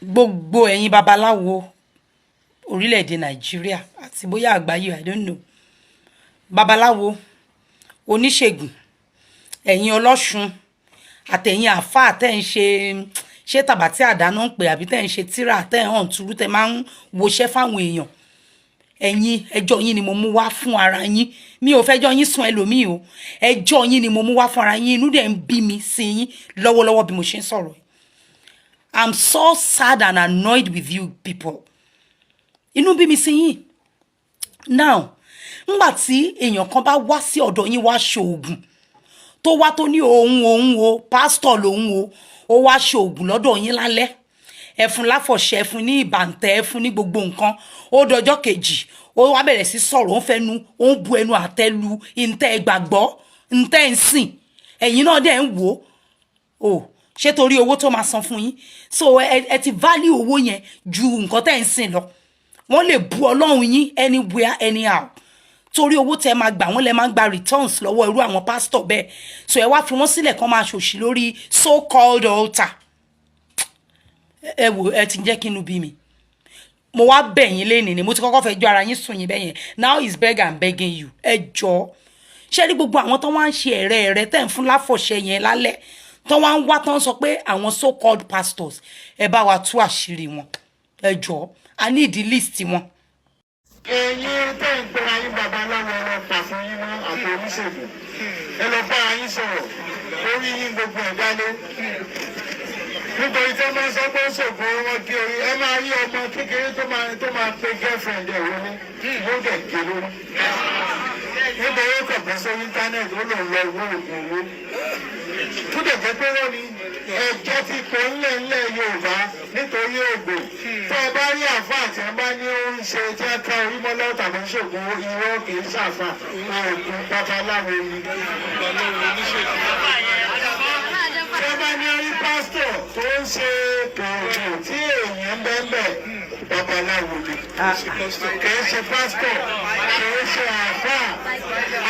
Gbogbo ẹ̀yin babaláwo orílẹ̀-èdè Nàìjíríà àti bóyá àgbáyé, I don't know, babaláwo, oníṣègùn, ẹ̀yin ọlọ́ṣun àtẹ̀yin àáfàá tẹ́ ń ṣe, ṣé tàbátì àdáná ń pè, àbí tẹ́ ń ṣe tíra, tẹ́ ń hàn túrú, tẹ́ máa ń woṣẹ́ fáwọn èèyàn, ẹ̀yin, ẹjọ́ yín ni mo mú wá fún ara yín. Mi ò fẹjọ́ yín sùn ẹlòmíì o. Ẹjọ́ yín ni mo mú wá fún ara yín. Inú dẹ̀ ń bí mi sí yín lọ́wọ́lọ́wọ́ bí mo ṣe ń sọ̀rọ̀. I'm so sad and annoyed with you people. Inú bí mi sí yín. Now, ńgbà tí èèyàn kan bá wá sí ọ̀dọ̀ yín, wá ṣoògùn, tó wá tó ní òun òun o, pásítọ̀ lòun o, ó wá ṣoògùn lọ́dọ̀ yín lálẹ́, ẹ fún láfọ̀ṣẹ, ẹ fún ní ìbàǹtẹ̀, ẹ fún ní gbogbo nǹkan. Ó dọjọ́ kejì, ó wá bẹ̀rẹ̀ sí sọ̀rọ̀, ó ń fẹnu, ó ń bu ẹnu àtẹ́ lu ntẹ́ gbàgbọ́, ntẹ́ ń sìn. Ẹ̀yin náà dẹ̀ ń wò ó, ṣé torí owó tó máa san fún yín? So ẹ ti value owó yẹn ju nǹkan tẹ́ ń sìn lọ. Wọ́n lè bu Ọlọ́run yín anywhere, anyhow, torí owó tẹ́ máa gbà. Wọ́n lè máa gba returns lọ́wọ́ irú àwọn pásítọ̀ bẹ́ẹ̀. So ẹ wá fi wọ́n sílẹ̀ kán máa ṣòṣì lórí so called altar. Ẹ wò, ẹ ti jẹ́ kí inú bí mi. Mo wá bẹ̀ yín lénìí ni. Mo ti kọ́kọ́ fẹ́ jọ ara yín sùn yín bẹ́yẹn. Now is beg and begging you. Ẹ jọ, ṣé rí gbogbo àwọn tó wá ń ṣe ẹ̀rẹ́ ẹ̀rẹ́ tẹ̀ ń fún láfọ̀ṣẹ yẹn lálẹ́, tó wá ń wá, tó ń sọ pé àwọn so called pastors, ẹ bá wa tú àṣírí wọn. Ẹ jọ, I need the list wọn. Ẹ̀yin tẹ́ ń pera yín babaláwo, ẹ lọ pa fún yín mọ́ àti oníṣègùn, ẹ lọ bá yín sọ̀rọ̀ orí yín, gbogbo ẹ̀ dálé, nítorí tí wọ́n máa ń sọ pé ó ṣògùn, wọn gé orí. Ẹ máa rí ọmọ kékeré tó máa pe girlfriend ẹ̀ wọlé, yóò dẹ̀ gé lórí, nítorí ó kàn bọ́ sórí íńtánẹ́ẹ̀tì, ó lòun lọ owó oògùn owó, tó dẹ̀ jẹ́ pé wọ́n ní ẹjọ́ ti pọ̀ ńlẹ̀ ńlẹ̀ Yorùbá nítorí oògùn. Tó o bá rí àáfàá tí wọ́n bá ní ó ń ṣe, tí wọ́n ká orí mọ́ lọ́wọ́ tàbí ṣògùn, irọ́, kì í ṣàfà, oògùn babaláwo ni. Tí wọ́n bá ní orí pásítọ̀ tó ń ṣe oògùn tí èèyàn ń bẹ́ẹ̀ bẹ́ẹ̀, babaláwo ni, kì í ṣe pásítọ̀, kì í ṣe àáfàá.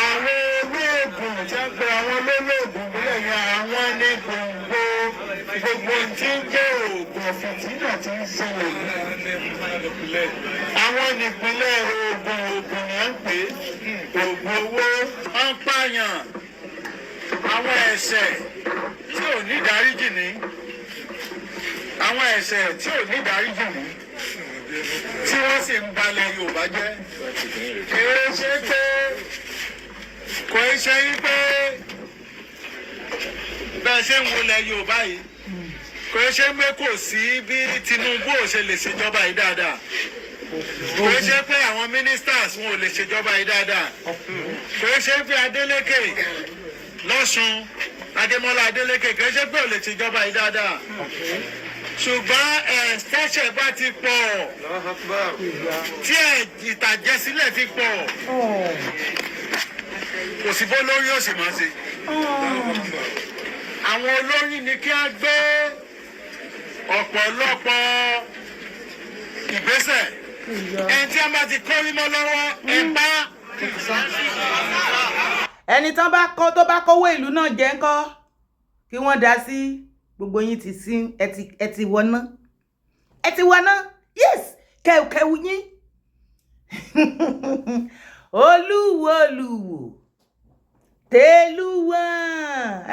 Àwọn olóògùn tí wọ́n pe àwọn olóògùn bílẹ̀ yẹn, àwọn ní gbòǹgbò gbogbo tí ń jẹ́ oògùn fìtínà tí ń ṣẹlẹ̀ yìí. Àwọn nípínlẹ̀ oògùn, oògùn ni à ń pè é, oògùn owó, wọ́n ń pààyàn, àwọn ẹ̀ṣẹ̀ tí ò ní ìdáríjì ní, àwọn ẹ̀ṣẹ̀ tí ò ní ìdáríjì ní, tí wọ́n sì ń balẹ̀ Yorùbá jẹ́. Kì í ṣe pé, kò í ṣe wípé bẹ́ẹ̀ ṣe ń wọlé Yorùbá yìí, kò í ṣe pé kò sí bí Tinubu ò ṣe lè ṣèjọba yìí dáadáa, kò í ṣe pé àwọn ministers wọn ò lè ṣèjọba yìí dáadáa, kò í ṣe pé Adeleke lọ́sùn, Adémọ́lá Adeleke, kò í ṣe pé ò lè ṣèjọba yìí dáadáa, ṣùgbọ́n ẹ̀ṣẹ̀ bá ti pọ̀, tí ẹ̀ ìtàjẹ̀sílẹ̀ ti pọ̀, kò sí bó lórí ó sì máa ṣe. Àwọn olórí ni kí á gbé ọ̀pọ̀lọpọ̀ ìgbésẹ̀. Ẹni tí wọ́n bá ti kórí mọ́ lọ́wọ́, ẹ bá. Ẹni tán bá kọ́, tó bá kówó ìlú náà jẹ́ ńkọ́? Kí wọ́n dá sí. Gbogbo yín ti sí, ẹ ti wọná, ẹ ti wọná. Yes, kẹwkẹw yín. Olúwo, olúwo tẹlúwà,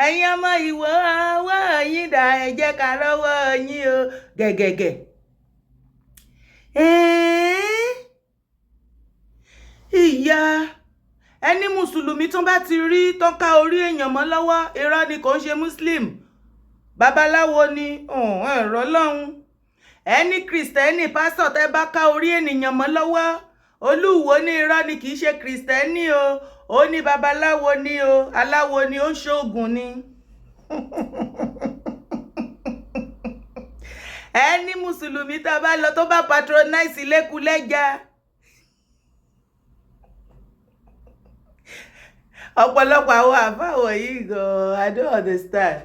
ẹ̀yin ọmọ Ìwó, ọwọ́ yín dà? Ẹ jẹ́ ká rọ́wọ́ yín o. Gẹ̀gẹ̀gẹ̀ ìyá ẹni mùsùlùmí tó bá ti rí tó ká orí èèyàn mọ́ lọ́wọ́, irọ́ ni, kò ń ṣe muslim, babaláwo ni, ẹ̀rọ lọ́hùn. Ẹni kìrìsìtẹ́nì, pásítọ̀ tẹ́ bá ká orí ènìyàn mọ́ lọ́wọ́, Olúwo ní irọ́ ni, kì í ṣe kìrìsìtẹ́nì o, ó ní babaláwo ni o, aláwo ni, ó ń ṣoògùn ni. Ẹni mùsùlùmí tá a bá lọ, tó bá patronize lẹ́kúlẹ́jà, ọ̀pọ̀lọpọ̀ àwọn àfáà wọ̀nyí gan-an, I don't understand.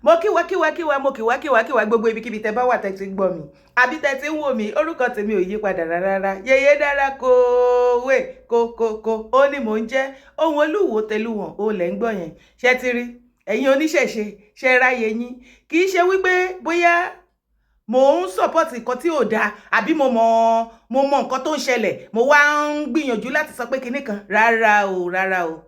Mo kíwa kíwa kíwa, mo kíwa kíwa kíwa, gbogbo ibikíbi tẹ bá wà, tẹ ti ń gbọ́ mi àbí tẹ ti ń wò mí. Orúkọ tèmi ò yí padà rárá, Yèyé Dára kòwé kòkòkò ó ní mò ń jẹ́. Ohun Olúwo tẹlúwọ̀n ó lẹ̀ ń gbọ́ yẹn. Ṣé ti rí ẹ̀yin oníṣẹ̀ṣe ṣe ráyè yín? Kì í ṣe wípé bóyá Mò ń support nǹkan tí ò dáa, àbí mo mọ nǹkan tó ń ṣẹlẹ̀, mo wá ń gbìyànjú láti sọ pé kinní kan? Rárá o, rárá o.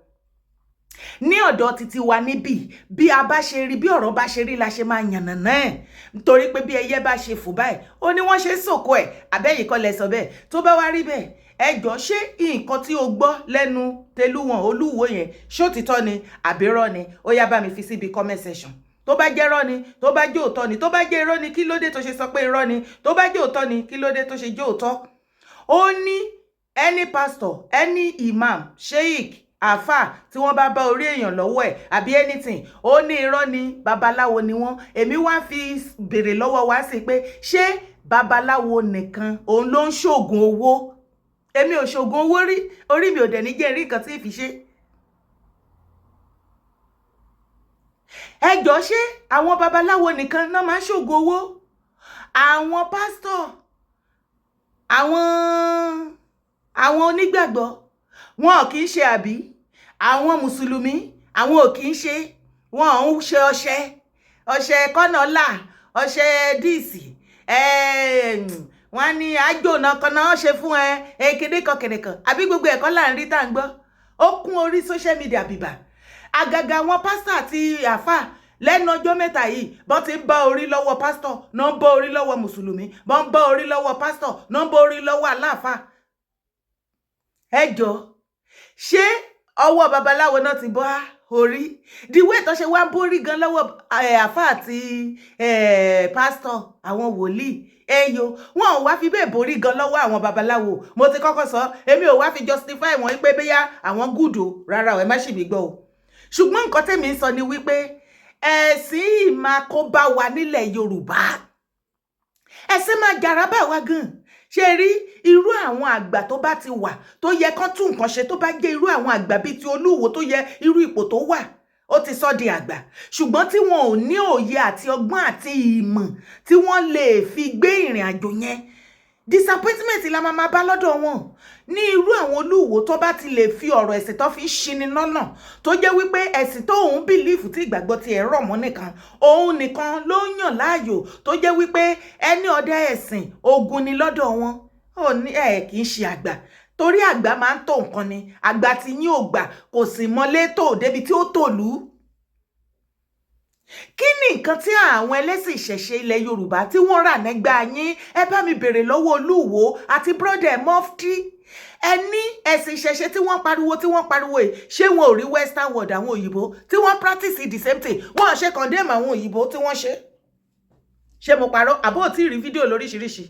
Ní ọ̀dọ̀ títí wa níbí, bí a bá ṣe rí, bí ọ̀rọ̀ bá ṣe rí la ṣe máa yànnàná ẹ̀, nítorí pé bí ẹyẹ bá ṣe fò báyìí, ó ní wọ́n ṣe ń sòkò ẹ̀. Àbẹ́yìn kọ́ lẹ sọ bẹ́ẹ̀? Tó bá wá rí bẹ́ẹ̀, ẹ jọ, ṣé nǹkan tí o gbọ́ lẹ́nu Tẹlúwọ̀n Olúwo yẹn, ṣé òtítọ́ ni àbírọ́ ni? Ó yá, bá mi fi síbi comment section. Tó bá jẹ́ irọ́ ni, tó bá jẹ́ òótọ́ ni, tó bá jẹ́ irọ́ ni, kí ló dé tó ṣe sọ pé irọ́ ni? Tó bá jẹ́ òótọ́ ni, kí ló dé tó ṣe jẹ́ òótọ́? Ó ní any pastor, any imam, sheikh, àáfà tí wọ́n bá bá orí èèyàn lọ́wọ́ ẹ̀ àbí anything, ó ní irọ́ ni, babaláwo ni wọ́n. Èmi wá fi béèrè lọ́wọ́ wá sí pé, ṣé babaláwo nìkan òun ló ń ṣoògùn owó? Èmi ò ṣoògùn owó rí, orí mi ò dẹ̀ ní jẹ́ rí nǹkan tí ì fi ṣe. Ẹ jọ, ṣé àwọn babaláwo nìkan náà máa ń ṣoògùn owó? Àwọn pásítọ̀, àwọn onígbàgbọ́, wọn ò kì í ṣe? Àbí àwọn mùsùlùmí, àwọn ò kì í ṣe? Wọn ò ń ṣe ọṣẹ, ọṣẹ kọ́nà là, ọṣẹ díìsì, wọn ní àjòna kan náà ṣe fún ẹ, kéde kan kẹ̀nẹ̀kan, àbí gbogbo ẹ̀kọ́ là ń rí tá à ń gbọ́, ó kún orí social media bìbà. Àgàgà àwọn pásítọ̀ àti àáfàá lẹ́nu ọjọ́ mẹ́ta yìí, bọ́n ti ń bá orí lọ́wọ́ pásítọ̀ náà ń bá orí lọ́wọ́ mùsùlùmí, bọ́n ń bá orí lọ́wọ́ pásítọ̀ náà ń bá orí lọ́wọ́ aláàfáà. Ẹ jọ, ṣé ọwọ́ babaláwo náà ti bọ́ orí? The way tó ṣe wá ń borí gan lọ́wọ́ àáfàá àti pásítọ̀, àwọn wòlíì ẹyọ, wọn ò wá fi bẹ́ẹ̀ borí gan lọ́wọ́ àwọn babaláwo. Mo ti kọ́kọ́ sọ, èmi ò wá fi justify wọn pé bóyá àwọn good o. Rárá o, ẹ má ṣì mí gbọ́ o. Ṣùgbọ́n nǹkan tẹ́mi ń sọ ni wípé ẹ̀sìn yìí máa kó bá wa nílẹ̀ Yorùbá, ẹ̀sìn máa jàrá bá wa gan. Ṣe rí irú àwọn àgbà tó bá ti wà tó yẹ kán tún nǹkan ṣe, tó bá jẹ́ irú àwọn àgbà bíi ti Olúwo tó yẹ irú ipò tó wà, ó ti sọ di àgbà, ṣùgbọ́n tí wọn ò ní òye àti ọgbọ́n àti ìmọ̀ tí wọ́n lè fi gbé ìrìn àjò yẹn, disappointment la máa máa bá lọ́dọ̀ wọn. Ní irú àwọn Olúwo tó bá ti lè fi ọ̀rọ̀ ẹ̀sìn tó fi ń ṣini lọ́nà, tó jẹ́ wípé ẹ̀sìn tó òun believe, tí ìgbàgbọ́ ti ẹ̀ rọ̀ mọ́ nìkan, òun nìkan ló ń yàn láàyò, tó jẹ́ wípé ẹni ọ̀dẹ ẹ̀sìn ogun ni lọ́dọ̀ wọn, ó ní ẹ̀ kì í ṣe àgbà, torí àgbà máa ń tó nǹkan ni. Àgbà tí yín ò gbà, kò sì mọlé tó débi tí ó tòlú. Kí ni nǹkan tí àwọn ẹlẹ́sìn ìṣẹ̀ṣe ilẹ̀ Yorùbá tí wọ́n rà nígbà yín? Ẹ bá mi bèrè lọ́wọ́ Olúwo àti brother Mufti. Ẹ ní ẹ̀sìn ìṣẹ̀ṣe tí wọ́n pariwo, tí wọ́n pariwo yìí, ṣé wọn ò rí western world, àwọn òyìnbó tí wọ́n practice the same thing? Wọ́n ṣe condemn àwọn òyìnbó tí wọ́n ṣe. Ṣé mo parọ́? Àbó ò tí ì rí fídíò lóríṣiríṣi?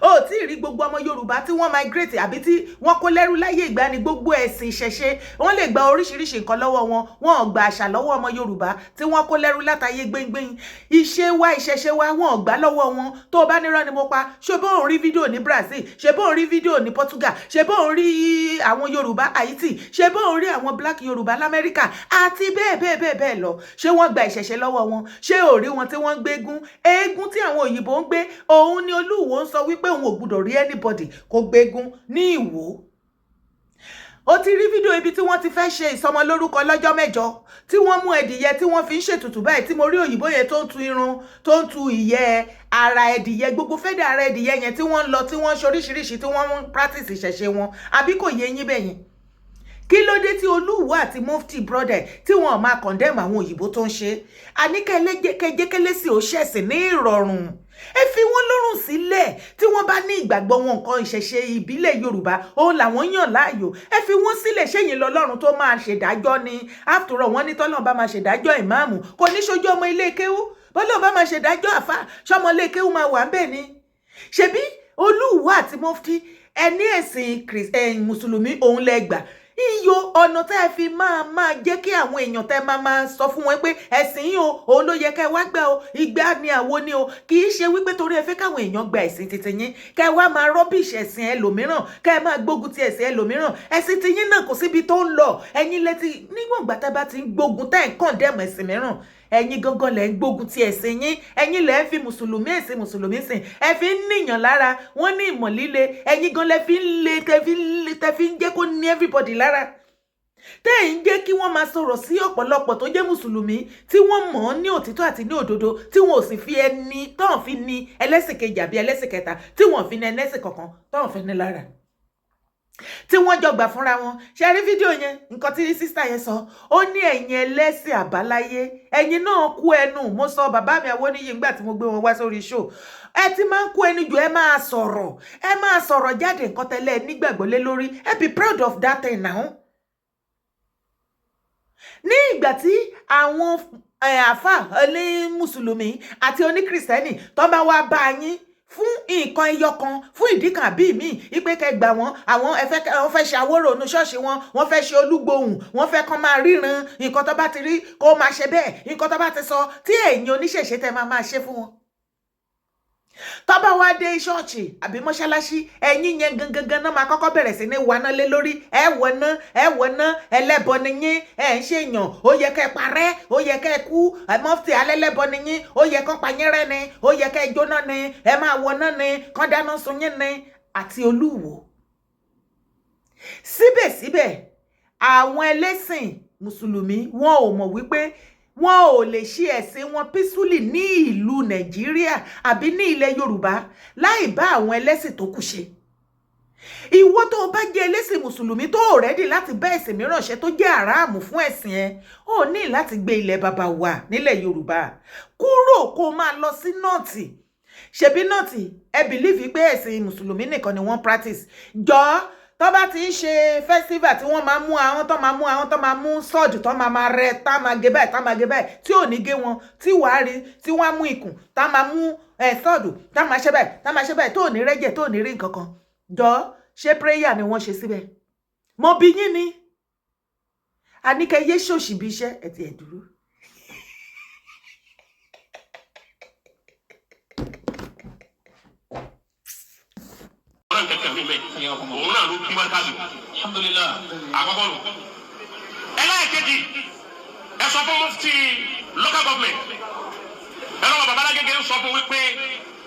Ó tí ì rí gbogbo ọmọ Yorùbá tí wọ́n migrate àbí tí wọ́n kó lẹ́rú láyé ìgbàanì, gbogbo ẹ̀sìn ìṣẹ̀ṣe, wọ́n lè gba oríṣiríṣi nǹkan lọ́wọ́ wọn. Wọn ò gba àṣà lọ́wọ́ ọmọ Yorùbá tí wọ́n kó lẹ́rú látàyè gbẹ̀ngbẹ̀ng. Ìṣe wa, ìṣẹ̀ṣe wa, wọn ò gbà lọ́wọ́ wọn. Tó o bá nírọ́ ni mo pa, ṣé bó ń rí fídíò ní Brazil? Ṣé bó ń rí fídíò ní Portugal? Ṣé bó ń rí àwọn Yorùbá Haiti? Ṣé bó ń rí àwọn Black Yorùbá l'Amẹ́ríkà àti bẹ́ẹ̀ bẹ́ẹ̀ bẹ́ẹ̀ bẹ́ẹ̀ lọ? Ṣé wọ́n gba ìṣẹ̀ṣe lọ́wọ́ wọn? Ṣé ò rí wọn tí wọ́n ń gbégún? Eégún tí àwọn òyìnbó ń gbé, òun ni Olúwo ń sọ wípé òun ò gbúdọ̀ rí anybody kó gbégún ní Ìwó. Ó ti rí fídíò ibi tí wọ́n ti fẹ́ ṣe ìsọmọlórúkọ lọ́jọ́ 8, tí wọ́n mú ẹdìyẹ tí wọ́n fi ń ṣètùtù báyìí, tí mo rí òyìnbó yẹn tó ń tu irun, tó ń tu ìyẹ́ ara ẹdìyẹ, gbogbo feather ara ẹdìyẹ yẹn, tí wọ́n ń lọ, tí wọ́n ń ṣoríṣiríṣi, tí wọ́n ń practice ìṣẹ̀ṣe wọn. Àbí kò yé yín bẹ́yẹn? Kí ló dé tí Olúwo àti Mufti brother tí wọn máa condemn àwọn òyìnbó tó ń ṣe? Àní kẹjẹkẹlẹsì ò ṣẹ̀sìn ní ìrọ̀rùn, ẹ fi wọ́n lọ́rùn sílẹ̀. Tí wọ́n bá ní ìgbàgbọ́ wọn, nǹkan ìṣẹ̀ṣe ìbílẹ̀ Yorùbá òun làwọn yàn láàyò, ẹ fi wọ́n sílẹ̀. Ṣẹ́yìn lọ́lọ́run tó máa ṣèdájọ́ ni? After all, wọ́n ní tọ́lọ́run bá máa ṣèdájọ́ ìmáàmù, kò ní ṣojú ọmọ ilé kéwú. Bọ́lọ́run bá máa ṣèdájọ́ àfà, ṣọmọ ilé kéwú máa wà ń bẹ̀ ni? Ṣebí Olúwo àti Mufti, ẹni ẹ̀sìn mùsùlùmí òun lẹ gbà iyo. Ọ̀nà tẹ́ ẹ fi máa máa jẹ́ kí àwọn èèyàn tẹ́ máa máa sọ fún wọn pé ẹ̀sìn yìí o, òun ló yẹ kẹ́ ẹ wá gbà o, ìgbà ni àwo ni o, kì í ṣe wípé torí ẹ fẹ́ káwọn èèyàn gba ẹ̀sìn titi yín, kẹ́ ẹ wá máa rubbish ẹ̀sìn ẹlòmíràn, kẹ́ ẹ máa gbógun ti ẹ̀sìn ẹlòmíràn. Ẹ̀sìn tiyín náà kò síbi tó ń lọ. Ẹ̀yin lẹ́tí níwọ̀n ìgbà tẹ́ bá ti ń gbógun, tẹ́ ẹ̀ ń condemn ẹ̀sìn mìíràn, ẹ̀yin gangan lẹ̀ ń gbógun ti ẹ̀sìn yín. Ẹ̀yin lẹ̀ ń fi mùsùlùmí, ẹ̀sìn mùsùlùmí sìn, ẹ fi ń níyàn lára. Wọ́n ní ìmọ̀ líle, ẹ̀yin gan lẹ fi ń le, tẹ fi ń jẹ́ kó ní everybody lára. Tẹ́ ẹ̀ ń jẹ́ kí wọ́n máa sọ̀rọ̀ sí ọ̀pọ̀lọpọ̀ tó jẹ́ mùsùlùmí, tí wọ́n mọ̀ ọ́n ní òtítọ́ àti ní òdodo, tí wọn ò sì fi ẹni tọ́hún fi ní ẹlẹ́sìn kejì àbí ẹlẹ́sìn kẹta, tí wọ́n fi ní ẹlẹ́sìn kankan tọ́hún fi ní lára, tí wọ́n jọ gbà fúnra wọn. Ṣe rí fídíò yẹn? Nǹkan tí sister yẹn sọ, ó ní ẹ̀yin ẹlẹ́sìn àbáláyé, ẹ̀yin náà kú ẹnu. Mo sọ bàbá mi Awóníyì nígbà tí mo gbé wọn wá sórí show, ẹ ti máa ń kú ẹnu jù. Ẹ máa sọ̀rọ̀, ẹ máa sọ̀rọ̀ jáde. Nǹkan tẹ́lẹ̀ nígbàgbọ́ lé lórí, ẹ be proud of that thing now. Ní ìgbà tí àwọn àáfà ní mùsùlùmí àti oníkìrìsìtẹ́nì tó bá wá bá yín fún nǹkan ẹyọ kan, fún ìdí kan àbí míì, ipe kẹ́ gbà wọ́n, àwọn ẹfẹ́ wọ́n fẹ́ ṣe àwòrò ònú ṣọ́ọ̀ṣì wọn, wọ́n fẹ́ ṣe olúgbòhùn, wọ́n fẹ́ kán máa ríran, nǹkan tó bá ti rí kó máa ṣe bẹ́ẹ̀, nǹkan tó bá ti sọ, tí ẹ̀yin oníṣẹ̀ṣe tẹ́ máa máa ṣe fún wọn, tó bá wá dé ṣọ́ọ̀ṣì àbí mọ́ṣáláṣí, ẹ̀yin yẹn gangan náà máa kọ́kọ́ bẹ̀rẹ̀ sí ní waná lé lórí. Ẹ wọná, ẹ wọná, ẹlẹ́bọ ni yín, ẹ ń ṣèyàn, ó yẹ kẹ́ parẹ́, ó yẹ kẹ́ kú, mọ́fìtì alẹ́lẹ́bọ ni yín, ó yẹ kán pa yín rẹ́ ni, ó yẹ kẹ́ jóná ni, ẹ máa wọná ni, kán dáná sun yín ni, àti olúwo. Síbẹ̀síbẹ̀, àwọn ẹlẹ́sìn mùsùlùmí, wọn ò mọ̀ wípé wọn ò lè ṣe ẹ̀sìn wọn peacefully ní ìlú Nàìjíríà àbí ní ilẹ̀ Yorùbá láì bá àwọn ẹlẹ́sìn tó kù ṣe. Ìwọ tó o bá jẹ́ ẹlẹ́sìn mùsùlùmí tó o ready láti bá ẹ̀sìn mìíràn ṣe tó jẹ́ àràmù fún ẹ̀sìn ẹ, ó ní láti gbé ilẹ̀ bàbá wa nílẹ̀ Yorùbá kúrò, kó o máa lọ sí North. Ṣebí North, ẹ believe pé ẹ̀sìn mùsùlùmí nìkan ni wọ́n practice. Jọ̀ọ́, tó bá ti ń ṣe festival tí wọ́n máa mú àwọn tó máa mú àwọn tó máa mú sword, tó máa máa rẹ, tá máa gé báyìí, tá máa gé báyìí, tí ò ní gé wọn, tí wàá rí tí wọ́n á mú ikùn, tá máa mú ẹ sword, tá máa ṣe báyìí, tá máa ṣe báyìí, tó ò ní rẹ́jẹ̀, tó ò ní rí nǹkan kan, jọ, ṣé prayer ni wọ́n ṣe síbẹ̀? Mo bí yín ni. Àníkẹ́ yé ṣòṣì bí iṣẹ́ ẹ̀ ti ẹ̀ dúró. Ọlọ́run kẹ̀kẹ́ mi bẹ́ẹ̀, òun náà ló bí wákàtí. Alhamdulillah, àkọ́kọ́ nù. Ẹlẹ́ẹ̀kejì, ẹ sọ fún mufti local government, ẹ lọ́wọ́ babalágége, ń sọ fún wípé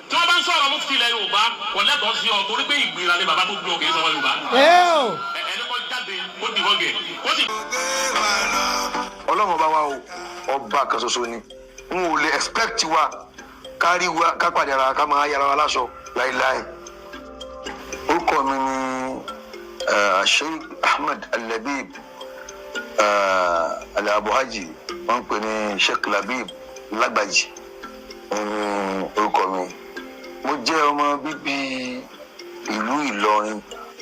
tí wọ́n bá ń sọ̀rọ̀ mufti ilẹ̀ Yorùbá, kò lẹ́tọ̀ọ́ sí ọ, torí pé ìgbìrà ni bàbá tó gbé ọ, kì í sọ̀rọ̀ Yorùbá. Ẹni kọ́ jáde kó dìbò gẹ̀ kó sì. Ọlọ́run ọba wa o, ọba kan ṣoṣo ni. N ò lè expect wa kárí wa ká pàdé ara, ká máa yára wa láṣọ láéláé. Orúkọ mi ni Sheikh Ahmed Al-Labib Al-Abuhaji, wọ́n ń pè ní Sheikh Labib Lágbàjì ní orúkọ mi. Mo jẹ́ ọmọ bíbí ìlú Ìlọrin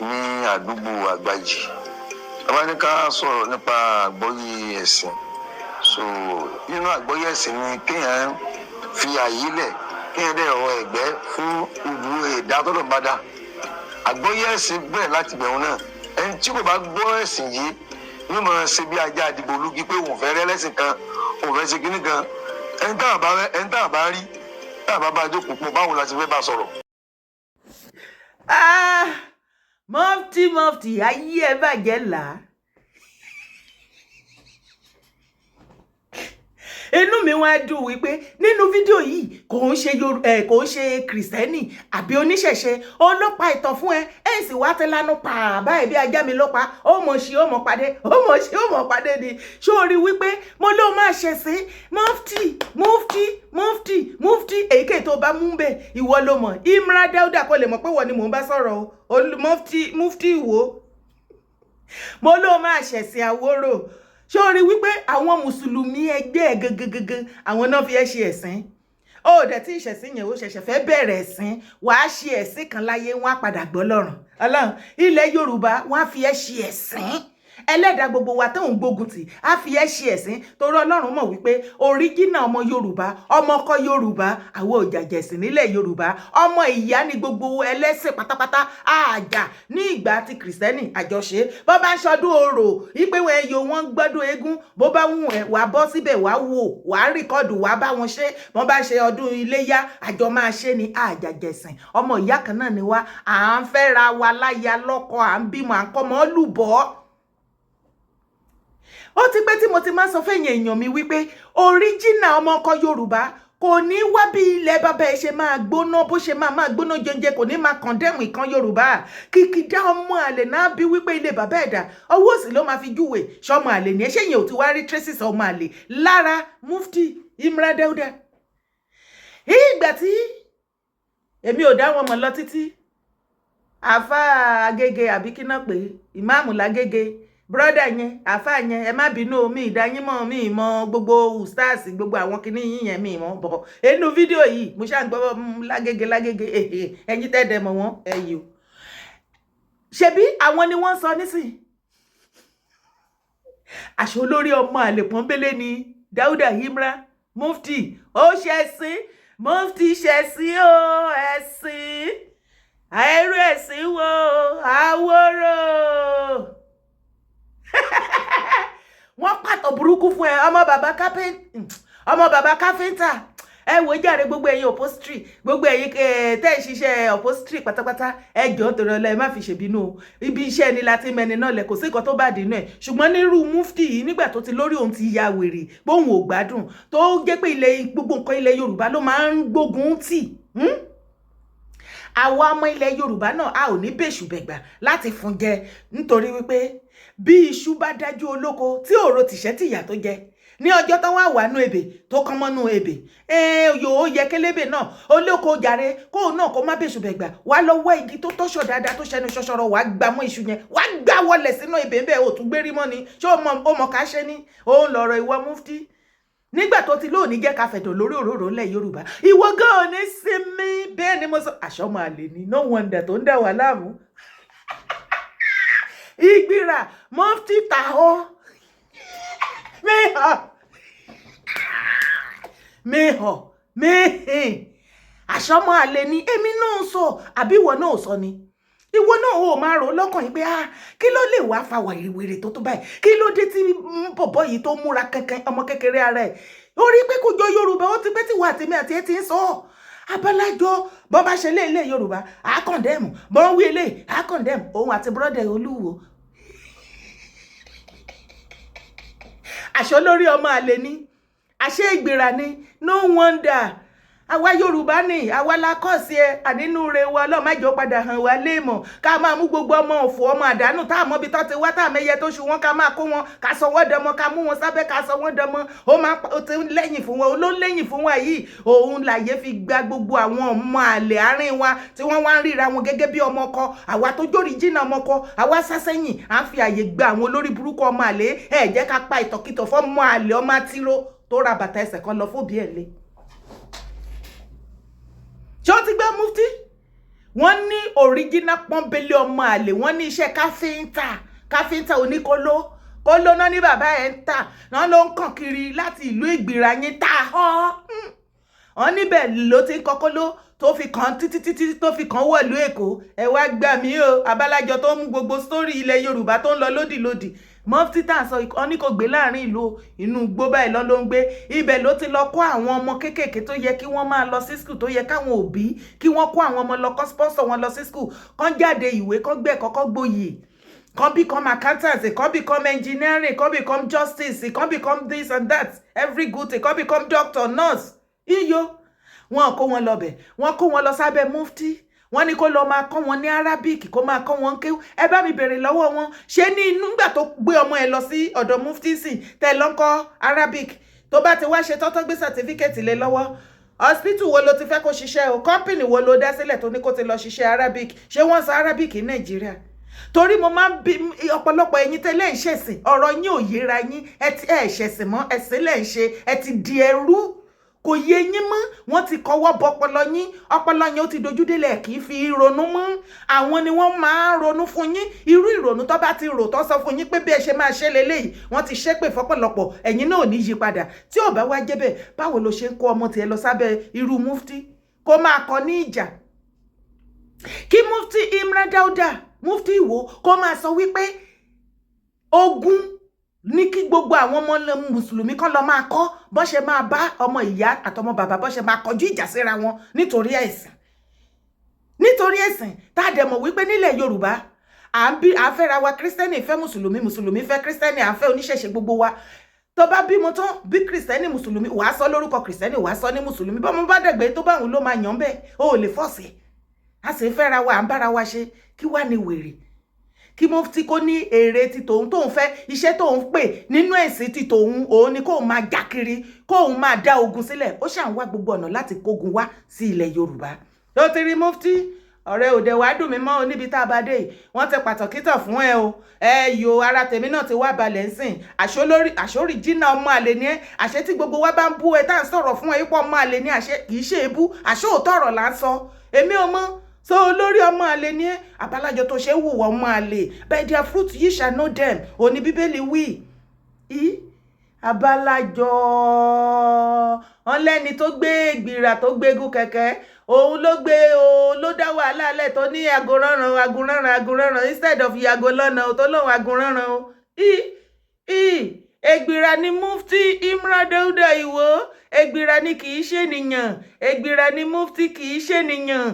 ní àdúgbò Àgbàjì. Bàbá ní ká sọ̀rọ̀ nípa àgbọ́yé ẹ̀sìn. So nínú àgbọ́yé ẹ̀sìn ni kéèyàn fi àyè lẹ̀, kéèyàn dẹ̀ rọ ẹ̀gbẹ́ fún gbogbo ẹ̀dá tó lọ́n bá dá. Àgbọ́yé ẹ̀sìn bẹ̀rẹ̀ láti bẹ̀rù náà. Ẹni tí kò bá gbọ́ ẹ̀sìn yìí yóò máa ṣe bí ajá àdìbò olúgi pé òun fẹ́ rẹ́ lẹ́sìn kan, òun fẹ́ ṣe kinní kan. Ẹni tá a bá rí, tá a bá bá jókòó pọ̀, báwo la ti fẹ́ bá sọ̀rọ̀? Ah, mọ́fìtì, mọ́fìtì, ayé ẹ bàjẹ́ là á. Inú mi wá dùn wípé nínú fídíò yìí, kò ń ṣe kò ń ṣe kìrìsìtẹ́nì àbí oníṣẹ̀ṣe ọlọ́pàá ìtàn fún ẹ. Ẹ sì wá tẹ lánàá pa báyìí bí ajá mi ló pa. Ó mọ̀ sí, ó mọ̀ pàdé, ó mọ̀ sí, ó mọ̀ pàdé ni. Ṣó o rí wípé mo ló máa ṣe sí mufti, mufti, mufti, mufti? Èyíkéyìí tó bá mú bẹ́ẹ̀, ìwọ ló mọ̀. Imran Dauda kò lè mọ̀ pé wọ́n ni mò ń bá sọ̀rọ̀ o. Mufti, mufti wo mo ló máa ṣẹ̀sìn àwòrò? Ṣé o rí wípé àwọn mùsùlùmí ẹgbẹ́ ẹ̀ gangan, àwọn náà fi ẹ́ ṣe ẹ̀sìn? Ó dẹ̀ tí ìṣẹ̀sìn yẹn, ó ṣẹ̀ṣẹ̀ fẹ́ bẹ̀rẹ̀ ẹ̀sìn, wàá ṣe ẹ̀sìn kan láyé, wọ́n á padà gbọ́ lọ́rùn Ọlọ́run. Ilẹ̀ Yorùbá, wọ́n á fi ẹ́ ṣe ẹ̀sìn. Ẹlẹ́dàá gbogbo wa tó ń gbógun tì á fi ẹ́ ṣe ẹ̀sìn, torí Ọlọ́run mọ̀ wípé oríjìnà ọmọ Yorùbá, ọmọ ọkọ Yorùbá, àwọn òjàjẹ̀sìn nílẹ̀ Yorùbá, ọmọ ìyá ni gbogbo ẹlẹ́sìn pátápátá. Àjà ní ìgbà tí kìrìsìtẹ́nì àjọṣe bó bá ń ṣọdún orò ìpé wọn ẹyọ, wọn ń gbọ́dún eégún, bó bá wù ẹ́, wàá bọ́ síbẹ̀, wàá wò, wàá record, wàá bá wọn ṣe. Wọ́n bá ṣe ọdún iléyá, àjọ máa ṣe ni. Àjàjẹ̀sìn, ọmọ ìyá kan náà ni wá. À ń fẹ́ra wa láya lọ́kọ, à ń bímọ, à ń kọ́mọ lùbọ́. Ó ti pẹ́ tí mo ti máa ń sọ fẹ́yìn èèyàn mi wípé oríjìnà ọmọ ọkọ Yorùbá Kò ní wá bí ilẹ̀ bàbá ẹ ṣe máa gbóná, bó ṣe máa gbóná jẹjẹ. Kò ní máa condemn ìkan Yorùbá. Kìkìdá ọmọ àlè náà bí wípé ilé bàbá ẹ̀dá, ọwọ́ òsì ló máa fi júwèé ṣọmọ àlè ní ẹ. Ṣé yẹn ò ti wá rí traces ọmọ àlè lára Mufti Imran Dauda? Ìgbà tí èmi ò dá wọn mọ̀ lọ títí, àáfàá Agége àbí kí náà pé ìmáàmù lágége, brother yẹn, àáfàá yẹn, ẹ má bínú, mi ìdáyín mọ̀, mi mọ̀ gbogbo ustaz, gbogbo àwọn kinní yín yẹn, mi mọ̀ bọ̀. Inú fídíò yìí mo ṣáà ń gbọ́ lágége lágége. Ẹ̀yin tẹ́ẹ̀dẹ̀ mọ̀ wọ́n ẹ̀yìn o, ṣebí àwọn ni wọ́n ń sọ nísìn. Àṣọ olórí ọmọ àlè pọ́nbélé ni Dauda Imran Mufti. Ó ṣẹ̀sìn, Mufti ṣẹ̀sìn o, ẹ̀sìn àìrú, ẹ̀sìn wo àwòrò. Wọ́n pàtó burúkú fún ẹ, ọmọ bàbá káfíńtà. Ẹ wò jàre, gbogbo ẹ̀yin upholstery, gbogbo ẹ̀yin tẹ́ ẹ̀ ṣiṣẹ́ upholstery pátápátá, ẹ jọ̀ọ́, torí ọlọ́, ẹ má fi ṣèbínú o. Ibi iṣẹ́ ni láti mẹni náà lẹ̀, kò sí nǹkan tó bá dínú ẹ̀. Ṣùgbọ́n nírú Mufti yìí, nígbà tó ti lórí òun ti ya wèrè, póun ò gbádùn, tó jẹ́ pé ilẹ̀ gbogbo nǹkan ilẹ̀ Yorùbá ló máa ń gbógun tì. Àwa ọmọ ilẹ̀ Yorùbá náà, a ò ní bèṣù bẹ̀gbà láti fún jẹ, nítorí wípé bí iṣu bá dájú olóko tí òro tìṣẹ́ tìyà tó jẹ ní ọjọ́ tó wà wà nú ebè tó kán mọ́nú ebè, yòó yẹ kélébè náà olóko jàre, kóun náà kó má bèṣù bẹ̀gbà wá lọ́wọ́ igi tó tọ́ṣọ̀ dáadáa, tó ṣẹnu ṣọṣọrọ, wàá gbà mọ́ iṣu yẹn, wàá gbà wọlé sínú ebè ńbẹ, ò tún gbérí mọ́ ni. Ṣé ó mọ̀ ká ṣe ni òun lọ̀rọ̀ ìwọ Mufti? Nígbà tó ti lóòní jẹ́ ká fẹ̀dọ̀ lórí òróró ńlẹ̀ Yorùbá, ìwọ gan ò ní sinmi. Bẹ́ẹ̀ ni mo sọ, àṣọmọ àlè ni. No wonder tó ń dà wá láàmú. Ìgbìrà Mufti tàhọ́ mihàn mihàn mihìn, àṣọmọ àlè ni. Èmi náà sọ, àbí ìwọ náà sọ ni? Ìwọ náà ò máa rò lọ́kàn yìí pé, ah, kí ló lè wá fa wèrèwèrè tó tó báyìí? Kí ló dé tí bọ̀bọ̀ yìí tó múra kankan, ọmọ kékeré ara ẹ̀, ó rí pé kò jọ Yorùbá? Ó ti pẹ́ tí wà tèmi àti ẹ ti ń sọ ọ́. Abalájọ bọ́n bá ṣe lé Yorùbá, à condemn. Bọ́n wí ilé, à condemn. Òun àti brother Olúwo, àṣọ lórí ọmọ àlè ni, àṣẹ ìgbéra ni. No wonder. Àwa Yorùbá ni àwa la kọ́ sí ẹ ànínú re wa. Ọlọ́run má jẹ́ ó padà hàn wá léèmọ̀, ká máa mú gbogbo ọmọ òfò, ọmọ àdánù tá a mọ̀ bí tó ti wá, tá a mẹ́yẹ tó ṣu wọn, ká máa kó wọn, ká sọ wọ́n dọmọ, ká mú wọn sábẹ́, ká sọ wọ́n dọmọ. Ó máa ó ti ń lẹ́yìn fún wọn, ó ló ń lẹ́yìn fún wa yìí. Òun làyè fi gba gbogbo àwọn ọmọ àlè àárín wa tí wọ́n wá ń ríra wọn gẹ́gẹ́ bí ọmọ ọkọ. Àwa tó jórí jìnnà ọmọ ọkọ, àwa sá sẹ́yìn, à ń fi àyè gba àwọn olórí burúkú ọmọ àlè. Ẹ jẹ́ ká pa ìtọ̀kìtọ̀ fọ́mọ àlè, ọmọ àtiró tó ra bàtà ẹsẹ̀ kan lọ fóbi ẹ̀ lé. Ṣé ó ti gbé Mufti? Wọ́n ní original pọ́nbélé ọmọ àlè. Wọ́n ní iṣẹ́ káfíńtà, káfíńtà oníkóló kóló náà ní bàbá ẹ̀ ń tà náà, ló ń kàn kiri láti ìlú Ìgbìrà yín tá a họ́. Wọ́n níbẹ̀ ló ti ń kọ́ kóló tó fi kàn títí títí tó fi kàn wọ̀lú Èkó. Ẹ wá gbà mí o. Abalájọ tó ń mú gbogbo sórí ilẹ̀ Yorùbá tó ń lọ lódìlódì, Mufti tá à ń sọ, ọ ní kò gbé láàrin ìlú, inú igbó báyìí lọ ló ń gbé. Ibẹ̀ ló ti lọ kó àwọn ọmọ kéékèèké tó yẹ kí wọ́n máa lọ sí school, tó yẹ káwọn òbí kí wọ́n kó àwọn ọmọ lọ, kọ́ sponsor wọn lọ sí school, kán jáde ìwé, kán gbẹ̀kọ́, kán gboyè, kán become accountant, kán become engineering, kán become justice, kán become this and that, every good thing, kán become doctor, nurse. Iyo wọn kó wọn lọ bẹ̀, wọn kó wọn lọ sábẹ́ Mufti. Wọ́n ní kó lọ máa kọ́ wọn ní Arabic, kó máa kọ́ wọn kéwú. Ẹ bá mi bèrè lọ́wọ́ wọn, ṣé ní inú gbà tó gbé ọmọ ẹ lọ sí ọ̀dọ̀ Mufti sìn tẹ́ lọ ń kọ́ Arabic, tó bá ti wá ṣe tọ́tọ́ gbé certificate lé lọ́wọ́, hospital wo ló ti fẹ́ kó ṣiṣẹ́ o? Company wo ló dá sílẹ̀ tó ní kó ti lọ ṣiṣẹ́ Arabic? Ṣé wọ́n sọ Arabic ní Nàìjíríà? Torí mo máa ń bí ọ̀pọ̀lọpọ̀ ẹ̀yin tẹ́lẹ̀ ń ṣẹ̀sìn, ọ̀rọ̀ yín ò yéra yín. Ẹ ti ẹ̀ ṣẹ̀sìn mọ́, ẹ̀sìn lẹ̀ ń ṣe, ẹ ti di ẹrú, kò yé yín mọ́. Wọ́n ti kọwọ́ bọ ọpọlọ yín, ọpọlọ yín ó ti dojú délẹ̀, kì í fi ronú mọ́. Àwọn ni wọ́n máa ń ronú fún yín. Irú ìrònú tó bá ti rò, tó sọ fún yín pé bí ẹ ṣe máa ṣe leléyìí, wọ́n ti ṣépè fọ́pọ̀lọpọ̀, ẹ̀yin náà ò ní yí padà. Tí ò bá wá jẹ́ bẹ́ẹ̀, báwo ló ṣe ń kó ọmọ tiẹ̀ lọ sábẹ́ irú Mufti kó máa kọ ní ìjà? Kí Mufti Imran Dauda, Mufti Ìwó, kó máa sọ wípé ogun ní kí gbogbo àwọn ọmọ mùsùlùmí kan lọ máa kọ́ bọ́n ṣe máa bá ọmọ ìyá àtọmọ bàbá, bọ́n ṣe máa kọjú ìjà síra wọn nítorí ẹ̀sìn, nítorí ẹ̀sìn. Tá a dẹ̀ mọ̀ wípé nílẹ̀ Yorùbá, à ń bí à ń fẹ́ra wa, kírísítẹ́nì fẹ́ mùsùlùmí, mùsùlùmí fẹ́ kírísítẹ́nì, à ń fẹ́ oníṣẹ̀ṣe, gbogbo wa. Tó bá bímọ tán, bí Kìrìsìtẹ́nì, Mùsùlùmí, wàá sọ lórúkọ Kìrìsìtẹ́nì, wàá sọ ní Mùsùlùmí. Bọ́mọ bá dẹ̀gbẹ́, tó bá òun ló máa yàn bẹ́ẹ̀, o ò lè force ẹ̀. A sì ń fẹ́ra wa, à ń bára wa ṣe. Kí wá ní wèrè kí mufti kó ní èrè ti tòun, tóun fẹ́ iṣẹ́ tóun pè nínú ẹ̀sìn ti tòun, òun ni kóun máa já kiri, kóun máa dá ogun sílẹ̀? Ó ṣàn wá gbogbo ọ̀nà láti kógun wá sí ilẹ̀ Yorùbá. Tó ti rí mufti, ọ̀rẹ́ òde wàá dùn mí mọ́ o. Níbi tá a bá dé yìí, wọ́n ti pàtàkì tàn fún ẹ o. Ẹ yo, ara tèmi náà ti wá balẹ̀ ń sìn. Àṣórí jìnnà, ọmọ àlè ni ẹ. Àṣẹ tí gbogbo wa bá ń bú ẹ, tá à ń sọ̀rọ̀ fún ẹ ipò ọmọ àlè ni, àṣẹ kì í ṣe ebú, àṣẹ òótọ́ ọ̀rọ̀ là ń sọ. Èmi ò mọ̀ so olórí ọmọ àlè ni ẹ. Àbálájọ tó ṣe ń hùwà ọmọ àlè, by their fruit ye shall know them, òní Bíbélì wí. Í abalajọ wọn lẹ́ni tó gbé ìgbìrà, tó gbégún kẹ̀kẹ́, òun ló gbé o, ló dá wàhálà lẹ̀, tó ní agoranran, agoranran, agoranran instead of yàgò lọ́nà o, tó lóun agoranran o. I i ègbìrà ni Mufti Imran Dauda Ìwò. Ègbìrà ni, kì í ṣènìyàn. Ègbìrà ni mufti, kì í ṣènìyàn.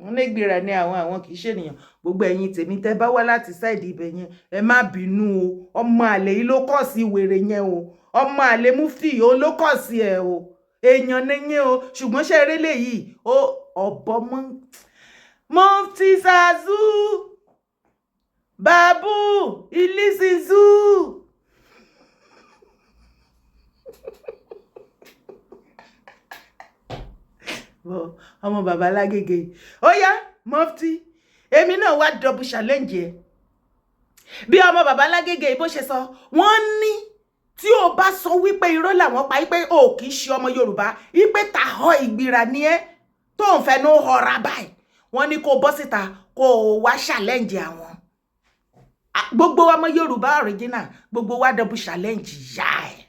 Wọn ní ègbìrà ni àwọn kì í ṣènìyàn. Gbogbo ẹ̀yin tèmi tẹ́ bá wá láti side ibẹ̀ yẹn, ẹ má bínú o. Ọmọ àlè yìí ló kọ̀ sí wèrè yẹn o. Ọmọ àlè mufti yìí ló kọ̀ sí ẹ o. Èèyàn nìyẹn o. Ṣùgbọ́n ṣe eré lèyìí ó ọ̀bọ mọ́ Mufti Zazu Babu Ilisizu. Ọmọ bàbá lágége, ó yá mufti, èmi náà wá double challenge ẹ. Bí ọmọ bàbá lágége bó ṣe sọ, wọ́n ní tí o bá sọ wípé irọ́ làwọn pa, wípé o kì í ṣe ọmọ Yorùbá, wípé tàhọ́ ìgbìrà ni ẹ́ tó ń fẹnu họra báyìí, wọ́n ní kó bọ́ síta, kó o wá challenge àwọn gbogbo ọmọ Yorùbá original. Gbogbo wa double challenge yá ẹ,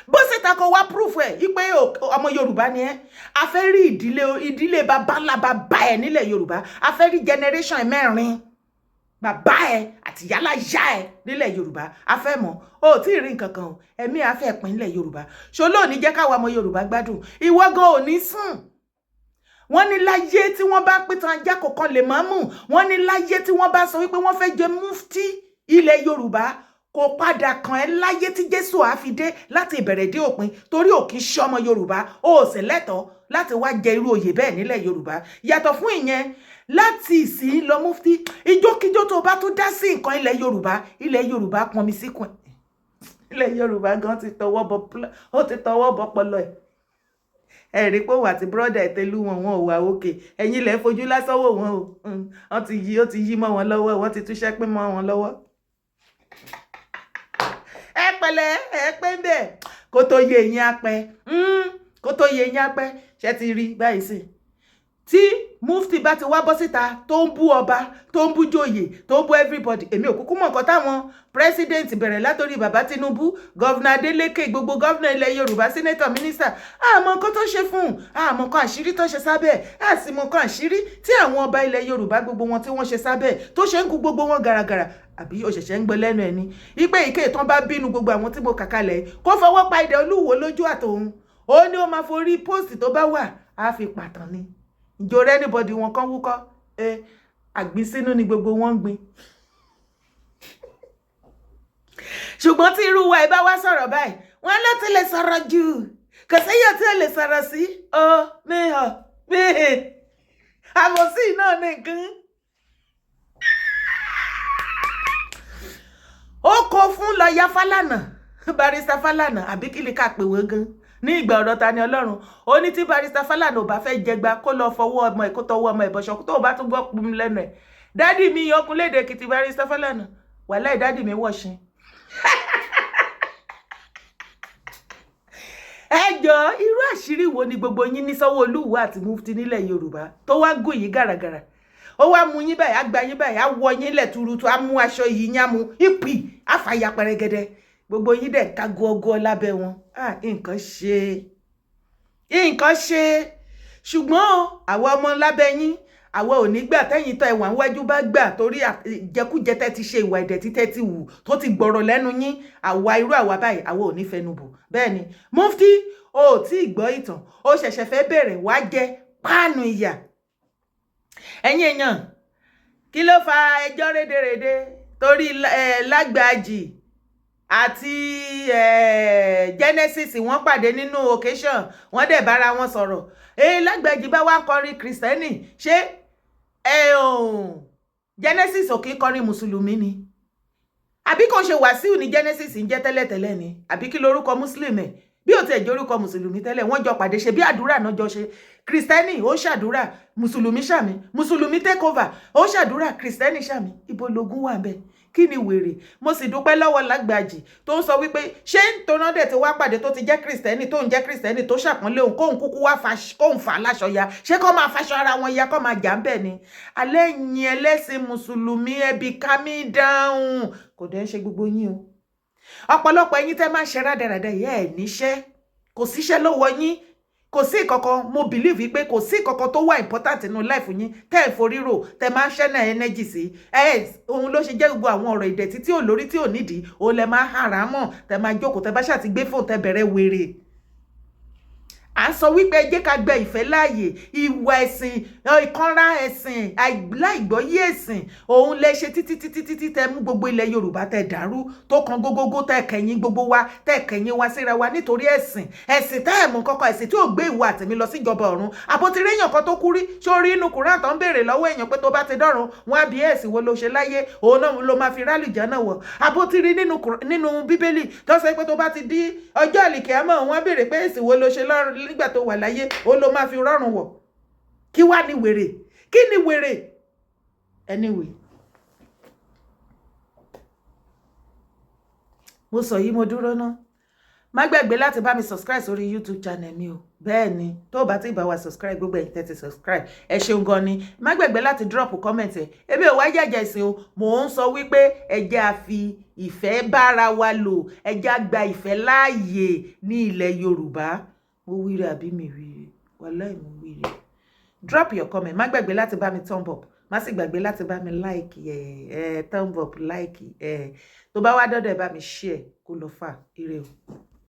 bó síta, kó wá proof ẹ wípé ọmọ Yorùbá ni ẹ. A fẹ́ rí ìdílé bàbá ńlá bàbá ẹ nílẹ̀ Yorùbá. A fẹ́ rí generation ẹ mẹ́rin, bàbá ẹ àti yálà yá ẹ nílẹ̀ Yorùbá. A fẹ́ mọ̀. O ò tí ì rí nǹkan kan o. Ẹ̀mí a fẹ́ pín nílẹ̀ Yorùbá. Ṣoló ò ní jẹ́ káwa ọmọ Yorùbá gbádùn. Ìwọ gan ò ní sùn. Wọ́n ní láyé tí wọ́n bá pín tan ajá kọ̀ọ̀kan lè máa mú. Wọ́n ní láyé tí wọ́n bá sọ wípé wọ́n fẹ́ jẹ mufti ilẹ̀ Yorùbá, kò padà kàn ẹ́ láyé tí Jésù á fi dé, láti ìbẹ̀rẹ̀ dé òpin, torí ò kì í ṣe ọmọ Yorùbá. Ó sì lẹ́tọ̀ọ́ láti wá jẹ irú oyè bẹ́ẹ̀ nílẹ̀ Yorùbá. Yàtọ̀ fún ìyẹn, láti ìsìn lọ, mufti, ìjókíjó tó bá tún dá sí nǹkan ilẹ̀ Yorùbá, ilẹ̀ Yorùbá pọnmi síkùn ẹ̀. Ilẹ̀ Yorùbá gan ti tọwọ́ bọ, ó ti tọwọ́ bọ pọlọ ẹ̀. Ẹ rí pé òun àti brother ẹ̀ tẹ́lú wọn, wọn ò wà òkè. Ẹ̀yin lẹ́ fojú lásán wò wọ́n o. Wọ́n ti yí, ó ti yí mọ́ wọn lọ́wọ́. Wọ́n ti túṣẹ́ pín mọ́ wọn lọ́wọ́. Ẹ pẹ̀lẹ́, ẹ pé ń bẹ̀ kó tó yé eyín apẹ, kó tó yé eyín apẹ. Ṣe ti rí báyìí sí tí mufti bá ti wá bọ́ síta, tó ń bú ọba, tó ń bú joyè, tó ń bú everybody? Èmi ò kúkú mọ̀ nǹkan táwọn president, bẹ̀rẹ̀ látòrí bàbá Tinubu, governor Adeleke, gbogbo governor ilẹ̀ Yorùbá, senator, minister, àmọ́ nǹkan tó ṣe fún un, àmọ́ nǹkan àṣírí tó ṣe sábẹ́, àsì mọ̀ nǹkan àṣírí tí àwọn ọba ilẹ̀ Yorùbá, gbogbo wọn tí wọ́n ṣe sábẹ́, tó ṣe ń kú gbogbo wọn gàràgàrà. Àbí ó ṣẹ̀ṣẹ̀ ń gbọ́ lẹ́nu ẹ̀ ni ipe ìké tán bá bínú gbogbo àwọn tí mo kà kalẹ̀, kó fọwọ́ pa ìdẹ Olúwo lójú àtòun, ó ní ó máa forí post tó bá wà á fi pàtàn ni. Ìjọ rẹ anybody wọn kan wúkọ́ ẹ, àgbínsínú ni gbogbo wọn ń gbin. Ṣùgbọ́n tí irú wa ẹ bá wá sọ̀rọ̀ báyìí, wọn ló ti lè sọ̀rọ̀ jù, kò séyàn tí ò lè sọ̀rọ̀ sí ọ mihàn mihìn àbòsí náà ní nǹkan. Ó kó fún lọ́ọ̀yà Fálànà, barrister Fálànà, àbí kí ni ká pè wọ́n gan ní ìgbà ọ̀rọ̀ Ta ni Ọlọ́run. Ó ní tí barrister Fálànà ò bá fẹ́ jẹgba, kó lọ fọwọ́ ọmọ ẹ̀, kó tọwọ́ ọmọ ẹ̀ bọ̀ṣọ. Tó o bá tún gbọ́ pum lẹ́nu ẹ̀, daddy mi ọkùnlédè Èkìtì, barrister Fálànà, wàláì daddy mi wọ̀ṣin. Ẹ jọ, irú àṣírí wo ni gbogbo yín ní sọ́wọ́ Olúwo àti mufti nílẹ̀ Yorùbá tó wá gùn yín gàràgàrà, ó wá mú yín báyìí, á gba yín báyìí, á wọ yín lẹ̀ tuurutu, á mú aṣọ yìí yín, á mú ìpì, á fàya pẹrẹgẹdẹ, gbogbo yín dẹ̀ ká gọ́gọ́ lábẹ́ wọn? Nǹkan ṣe, nǹkan ṣe. Ṣùgbọ́n àwa ọmọ lábẹ́ yín, àwa ò ní gbà tẹ́yìn tó ẹ̀wà níwájú bá gbà, torí jẹkújẹ tẹ́ ti ṣe, ìwà ẹ̀dẹ̀ títẹ́ ti wù tó ti gbọ̀rọ̀ lẹ́nu yín. Àwa irú àwa báyìí, àwa ò ní fẹnu bò. Bẹ́ẹ̀ ni, mufti, o ò tí ì gbọ́ ìtàn, o ṣẹ̀ṣẹ̀ fẹ́ bẹ̀rẹ̀ wá jẹ páànù ìyà. Ẹ̀yin èèyàn, kí ló fa ẹjọ́ rédèrèdè torí Lágbàjì Àti Genesis, wọ́n pàdé nínú occasion, wọ́n dẹ̀ bára wọn sọ̀rọ̀. Lágbàjì bá wá ń kọrin Kristẹni, ṣé Genesis ò kí ń kọrin mùsùlùmí ni? Àbí kò ṣe Wàsíù ní Genesis ń jẹ́ tẹ́lẹ̀tẹ́lẹ̀ ni? Àbí kí lorúkọ Muslim ẹ̀? Bí ò tiẹ̀ jẹ́ orúkọ mùsùlùmí tẹ́lẹ̀, wọ́n jọ pàdé, ṣe bí àdúrà náà jọ ṣe. Kristẹni ó ṣàdúrà, mùsùlùmí ṣàmì. Mùsùlùmí take over, ó ṣàdúrà, Kristẹni ṣàmì. Ibo logun wà bẹ́ẹ̀? Kí ni wèrè? Mo sì dúpẹ́ lọ́wọ́ Lágbàjì tó ń sọ wípé ṣé nítorí dẹ̀ ti wá pàdé, tó ti jẹ́ Kristẹni, tó ń jẹ́ Kristẹni, tó ṣàpọ́nlé òun, kóun kúkú wá kóun fà á láṣọ ya, ṣé kó máa faṣọ ara wọn ya, kó máa jà ń bẹ̀ ni? Alẹ́ yín ẹlẹ́sìn mùsùlùmí, ẹbí calm down. Kò dẹ́ ń ṣe gbogbo yín o. Ọ̀pọ̀lọpọ̀ ẹ̀yin tẹ́ máa ń ṣe rádaràda yìí, ẹ̀ níṣẹ́, kò síṣẹ́ lọ́wọ́ yín, kò sí ìkankan. Mo believe pé kò sí ìkankan tó wà important nínú life yín tẹ́ ẹ̀ forí rò, tẹ́ máa ń ṣẹ́nà energy sí ẹ̀. Òun ló ṣe jẹ́ gbogbo àwọn ọ̀rọ̀ ìdẹ̀tí tí ò lórí, tí ò nídìí, òun lẹ máa hàrá mọ̀, tẹ́ máa jókòó, tẹ́ bá ṣáà ti gbé fóònù, tẹ́ bẹ̀rẹ̀ wèrè. À ń sọ wípé ẹ jẹ́ ká gba ìfẹ́ láàyè. Ìwà ẹ̀sìn, ìkanra ẹ̀sìn, láìgbọ́yé ẹ̀sìn, òun lẹ ṣe títí títí títí tẹ mú gbogbo ilẹ̀ Yorùbá tẹ dàrú, tó kan gógógó, tẹ kẹ̀yìn gbogbo wa, tẹ kẹ̀yìn wa síra wa nítorí ẹ̀sìn. Ẹ̀sìn tẹ́ ẹ̀ mú kọ́kọ́, ẹ̀sìn tí ò gbé ìwọ àtẹ̀mí lọ síjọba ọ̀run. Àbótirí èèyàn kan tó kú rí sórí inú Kùránì tó ń béèrè lọ́wọ́ èèyàn pé tó bá ti dọ́run, wọn á bí ẹ̀sìn wo ló ṣe láyé, òun náà ló máa fi rálì jẹ́ náà wọ̀. Àbótirí nínú Bíbélì tó sọ pé tó bá ti di ọjọ́ àlìkẹ́mọ̀, wọn á béèrè pé ẹ̀sìn wo ló ṣe lọ́run nígbà tó wà láyé, òun ló máa fi rọrùn wọ̀. Kí wá ní wèrè? Kí ni wèrè? Anyway, mo sọ yìí, mo dúró ná. Má gbàgbé láti bá mi subscribe sórí YouTube channel mi o. Bẹ́ẹ̀ ni, tó o bá ti bá wa subscribe, gbogbo ẹ̀yin tẹ́ ti subscribe, ẹ ṣeun gan ni. Má gbàgbé láti drop comment ẹ̀. Èmi ò wá jẹ́jẹ́ ìsìn o. Mò ń sọ wípé ẹ jẹ́ a fi ìfẹ́ bára wa lò, ẹ jẹ́ a gba ìfẹ́ láàyè ní ilẹ̀ Yorùbá. Mo wíire àbí mi wíire? Wàláì, mo wíire. Drop your comment. Má gbàgbé láti bá mi thumb up, má sì gbàgbé láti bá mi like ẹ ẹ thumb up, like ẹ. Tó bá wá dọ́dọ̀ ẹ, bá mi share kó lọ fà. Ire o.